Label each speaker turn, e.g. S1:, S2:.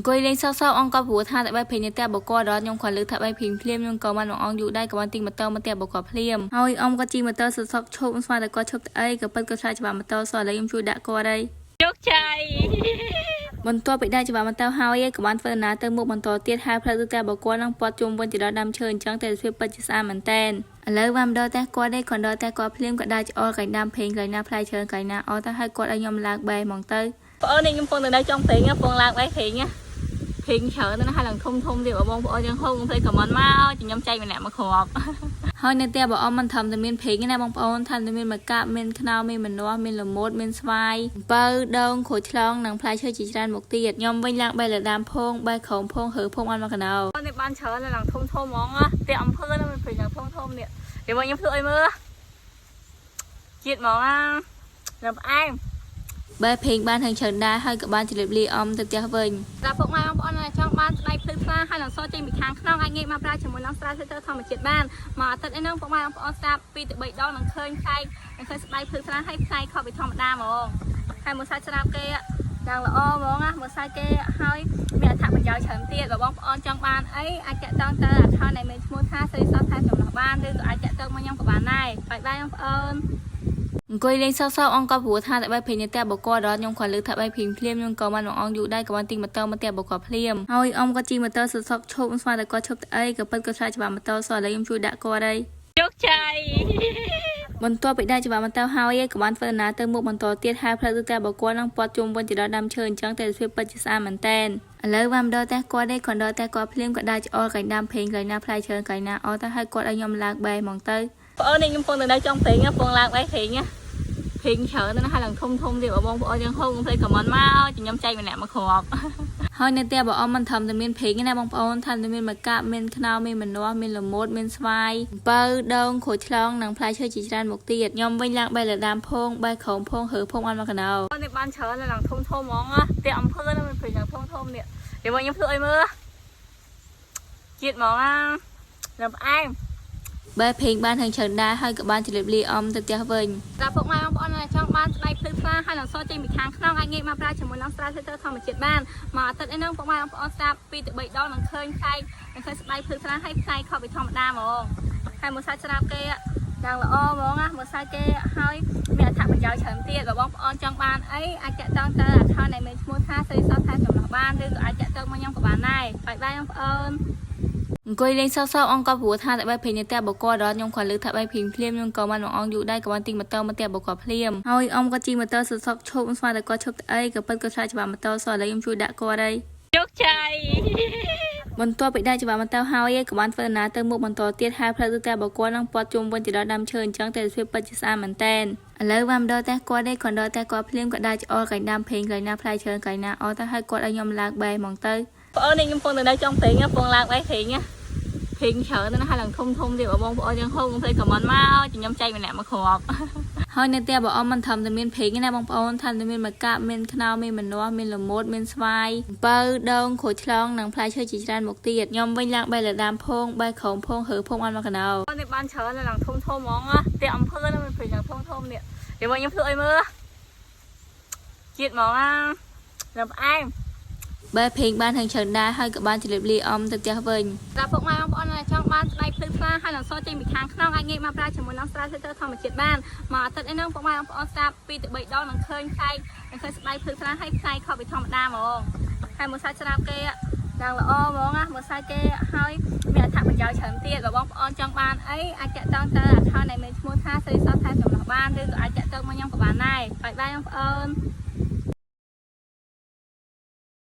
S1: អង្គុយលេងសោកសោកអង្គក៏ព្រោះថាតែបែបភេងនៅផ្ទះបកគាត់ដល់ខ្ញុំគ្រាន់លើថាបែបភេងភ្លាមខ្ញុំក៏បានមកអង្គយូរដែរក៏បានទិញម៉ូតូមកផ្ទះបកគាត់ភ្លាមហើយអ៊ំក៏ជិះម៉ូតូសុកសុកឈប់ស្មានតែគាត់ឈប់ទៅអីក៏ពិតគាត់ឆ្លាតច្បាស់ម៉ូតូសោះឥឡូវខ្ញុំជួយដាក់គាត់ហើយ
S2: ជោគជ័យ
S1: បន្ទាប់ពីដាក់ច្បាប់ម៉ូតូហើយក៏បានធ្វើដំណើរទៅមុខបន្តទៀតហើយផ្លូវទៅផ្ទះបកគាត់នឹងព័ទ្ធជុំវិញទៅដល់ដើមឈើអញ្ចឹងតែភាពពិតជាស្អាតមែនតែនឥឡូវបានមកដល់ផ្ទះគាត់ទេគាត់ដល់ផ្ទះគាត់ភ្លាមក៏ដើរច្អល់កែងដើមភេងកែងណាផ្លែច្រើនកែងណាអស់ទៅហើយគាត់ឲ្យខ្ញុំឡើងបែហ្មងទៅ
S2: បងអូននេះខ្ញុំកំពុងតែនៅចុងព្រេងកំពុងឡើងបែព្រេងណាព្រេងច្រើនណាស់ហើយឡើងធំធំទៀតបងប្អូនយើងហូបកុំភ្លេច comment មកខ្ញុំចែកម្នាក់មកគ្រាប់
S1: ហើយនៅផ្ទះបងអ៊ំមិនធំតែមានព្រេងទេណាបងប្អូនថែមតែមានម្កាក់មានខ្នុរមានម្នាស់មានល្មុតមានស្វាយអំពៅដូងក្រូចឆ្លងនិងផ្លែឈើជាច្រើនមុខទៀតខ្ញុំវិញឡើងបែរលើដើមភងបែរក្រោមភងហើភងបានមកកណោ
S2: អូននេះបានច្រើនឡើងធំធំហ្មងផ្ទះអំភើហ្នឹងមានព្រេងឡើងធំធំនេះดี๋ยวមកខ្ញុំភ្លក់ឲ្យមើលជាតិហ្មងណាដល់ផ្អែម
S1: បែរភេងបានហឹងច្រើនដែរហើយក៏បានជម្រាបលាអ៊ំទៅផ្ទះវិញ
S2: សម្រាប់ពុកម៉ែបងប្អូនដែលចង់បានស្បែកភ្លឺថ្លាហើយនឹងសចេញពីខាងក្នុងអាចងាកមកប្រើជាមួយនឹងស្រា filter ធម្មជាតិបានមួយអាទិត្យឯហ្នឹងពុកម៉ែបងប្អូនស្ដាប់2ទៅ3ដងនឹងឃើញផ្លែនឹងឃើញស្បែកភ្លឺថ្លាហើយផ្លែខុសពីធម្មតាហ្មងហើយមួយសាច់ស្រាប់គេយ៉ាងល្អហ្មងណាមួយសាច់គេហើយមានអត្ថប្រយោជន៍ច្រើនទៀតបើបងប្អូនចង់បានអីអាចតាក់ទងទៅ account ដែលមានឈ្មោះថាស្រីសថែចំណោះបានឬក៏អាចតាក់ទងមកខ្ញុំក៏បានដែរ bye bye បងប្អូន
S1: អង្គុយលេងសោកសោកអង្គក៏ព្រោះថាតែបែបភេងនៅផ្ទះបកគាត់ដល់ខ្ញុំគ្រាន់លើថាបែបភេងភ្លាមខ្ញុំក៏បានមកអង្គយូរដែរក៏បានទិញម៉ូតូមកផ្ទះបកគាត់ភ្លាមហើយអ៊ំក៏ជិះម៉ូតូសុកសុកឈប់ស្មានតែគាត់ឈប់ទៅអីក៏ពិតគាត់ឆ្លាតច្បាស់ម៉ូតូសោះឥឡូវខ្ញុំជួយដាក់គាត់ហើយ
S2: ជោគជ័យ
S1: បន្ទាប់ពីដាក់ច្បាប់ម៉ូតូហើយក៏បានធ្វើដំណើរទៅមុខបន្តទៀតហើយផ្លូវទៅផ្ទះបកគាត់នឹងព័ទ្ធជុំវិញទៅដល់ដើមឈើអញ្ចឹងតែភាពពិតជាស្អាតមែនតែនឥឡូវបានមកដល់ផ្ទះគាត់ទេគាត់ដល់ផ្ទះគាត់ភ្លាមក៏ដើរច្អល់កែងដើមភេងកែងណាផ្លែច្រើនកែងណាអស់ទៅហើយគាត់ឲ្យខ្ញុំឡើងបែហ្មងទៅ
S2: បងអូននេះខ្ញុំកំពុងតែនៅចុងព្រេងកំពុងឡើងបែព្រេងណាព្រេងច្រើនណាស់ហើយឡើងធំធំទៀតបងប្អូនយើងហូបកុំភ្លេច comment មកខ្ញុំចែកម្នាក់មកគ្រាប់
S1: ហើយនៅផ្ទះបងអ៊ំមិនធំតែមានព្រេងទេណាបងប្អូនថែមតែមានម្កាក់មានខ្នុរមានម្នាស់មានល្មុតមានស្វាយអំពៅដូងក្រូចឆ្លងនិងផ្លែឈើជាច្រើនមុខទៀតខ្ញុំវិញឡើងបែរលើដើមភងបែរក្រោមភងហើភងបានមកកណោ
S2: អូននេះបានច្រើនឡើងធំធំហ្មងផ្ទះអំភើហ្នឹងមានព្រេងឡើងធំធំនេះดี๋ยวមកខ្ញុំភ្លក់ឲ្យមើលជាតិហ្មងណាដល់ផ្អែម
S1: បែរភេងបានហឹងច្រើនដែរហើយក៏បានជម្រាបលាអ៊ំទៅផ្ទះវិញ
S2: សម្រាប់ពុកម៉ែបងប្អូនដែលចង់បានស្បែកភ្លឺថ្លាហើយនឹងសចេញពីខាងក្នុងអាចងាកមកប្រើជាមួយនឹងស្រា filter ធម្មជាតិបានមួយអាទិត្យឯហ្នឹងពុកម៉ែបងប្អូនស្ដាប់2ទៅ3ដងនឹងឃើញផ្លែនឹងឃើញស្បែកភ្លឺថ្លាហើយផ្លែខុសពីធម្មតាហ្មងហើយមួយសាច់ស្រាប់គេយ៉ាងល្អហ្មងណាមួយសាច់គេហើយមានអត្ថប្រយោជន៍ច្រើនទៀតបើបងប្អូនចង់បានអីអាចតាក់ទងទៅ account ដែលមានឈ្មោះថាស្រីសថែចំណោះបានឬក៏អាចតាក់ទងមកខ្ញុំក៏បានដែរ bye bye បងប្អូន
S1: អង្គុយលេងសោកសោកអង្គក៏ព្រោះថាតែបែបភេងនៅផ្ទះបកគាត់ដល់ខ្ញុំគ្រាន់លើថាបែបភេងភ្លាមខ្ញុំក៏បានមកអង្គយូរដែរក៏បានទិញម៉ូតូមកផ្ទះបកគាត់ភ្លាមហើយអ៊ំក៏ជិះម៉ូតូសុកសុកឈប់ស្មានតែគាត់ឈប់ទៅអីក៏ពិតគាត់ឆ្លាតច្បាស់ម៉ូតូសោះឥឡូវខ្ញុំជួយដាក់គាត់ហើយ
S2: ជោគជ័យ
S1: បន្ទាប់ពីដាក់ច្បាប់ម៉ូតូហើយក៏បានធ្វើដំណើរទៅមុខបន្តទៀតហើយផ្លូវទៅផ្ទះបកគាត់នឹងព័ទ្ធជុំវិញទៅដល់ដើមឈើអញ្ចឹងតែភាពពិតជាស្អាតមែនតែនឥឡូវបានមកដល់ផ្ទះគាត់ទេគាត់ដល់ផ្ទះគាត់ភ្លាមក៏ដើរច្អល់កែងដើមភេងកែងណាផ្លែច្រើនកែងណាអស់ទៅហើយគាត់ឲ្យខ្ញុំឡើងបែហ្មងទៅ
S2: បងអូននេះខ្ញុំកំពុងតែនៅចុងព្រេងកំពុងឡើងបែព្រេងណាព្រេងច្រើនណាស់ហើយឡើងធំធំទៀតបងប្អូនយើងហូបកុំភ្លេច comment មកខ្ញុំចែកម្នាក់មកគ្រាប់
S1: ហើយនៅផ្ទះបងអ៊ំមិនធំតែមានព្រេងទេណាបងប្អូនថែមតែមានម្កាក់មានខ្នុរមានម្នាស់មានល្មុតមានស្វាយអំពៅដូងក្រូចឆ្លងនិងផ្លែឈើជាច្រើនមុខទៀតខ្ញុំវិញឡើងបែរលើដើមភងបែរក្រោមភងហើភងបានមកកណោ
S2: អូននេះបានច្រើនឡើងធំធំហ្មងផ្ទះអំភើហ្នឹងមានព្រេងឡើងធំធំនេះดี๋ยวមកខ្ញុំភ្លក់ឲ្យមើលជាតិហ្មងណាដល់ផ្អែម
S1: បែរភេងបានហឹងច្រើនដែរហើយក៏បានជម្រាបលាអ៊ំទៅផ្ទះវិញ
S2: សម្រាប់ពុកម៉ែបងប្អូនដែលចង់បានស្បែកភ្លឺថ្លាហើយនឹងសចេញពីខាងក្នុងអាចងាកមកប្រើជាមួយនឹងស្រា filter ធម្មជាតិបានមួយអាទិត្យឯហ្នឹងពុកម៉ែបងប្អូនស្ដាប់2ទៅ3ដងនឹងឃើញផ្លែនឹងឃើញស្បែកភ្លឺថ្លាហើយផ្លែខុសពីធម្មតាហ្មងហើយមួយសាច់ស្រាប់គេយ៉ាងល្អហ្មងណាមួយសាច់គេហើយមានអត្ថប្រយោជន៍ច្រើនទៀតបើបងប្អូនចង់បានអីអាចតាក់ទងទៅ account ដែលមានឈ្មោះថាស្រីសថែចំណោះបានឬក៏អាចតាក់ទងមកខ្ញុំក៏បានដែរ bye bye បងប្អូន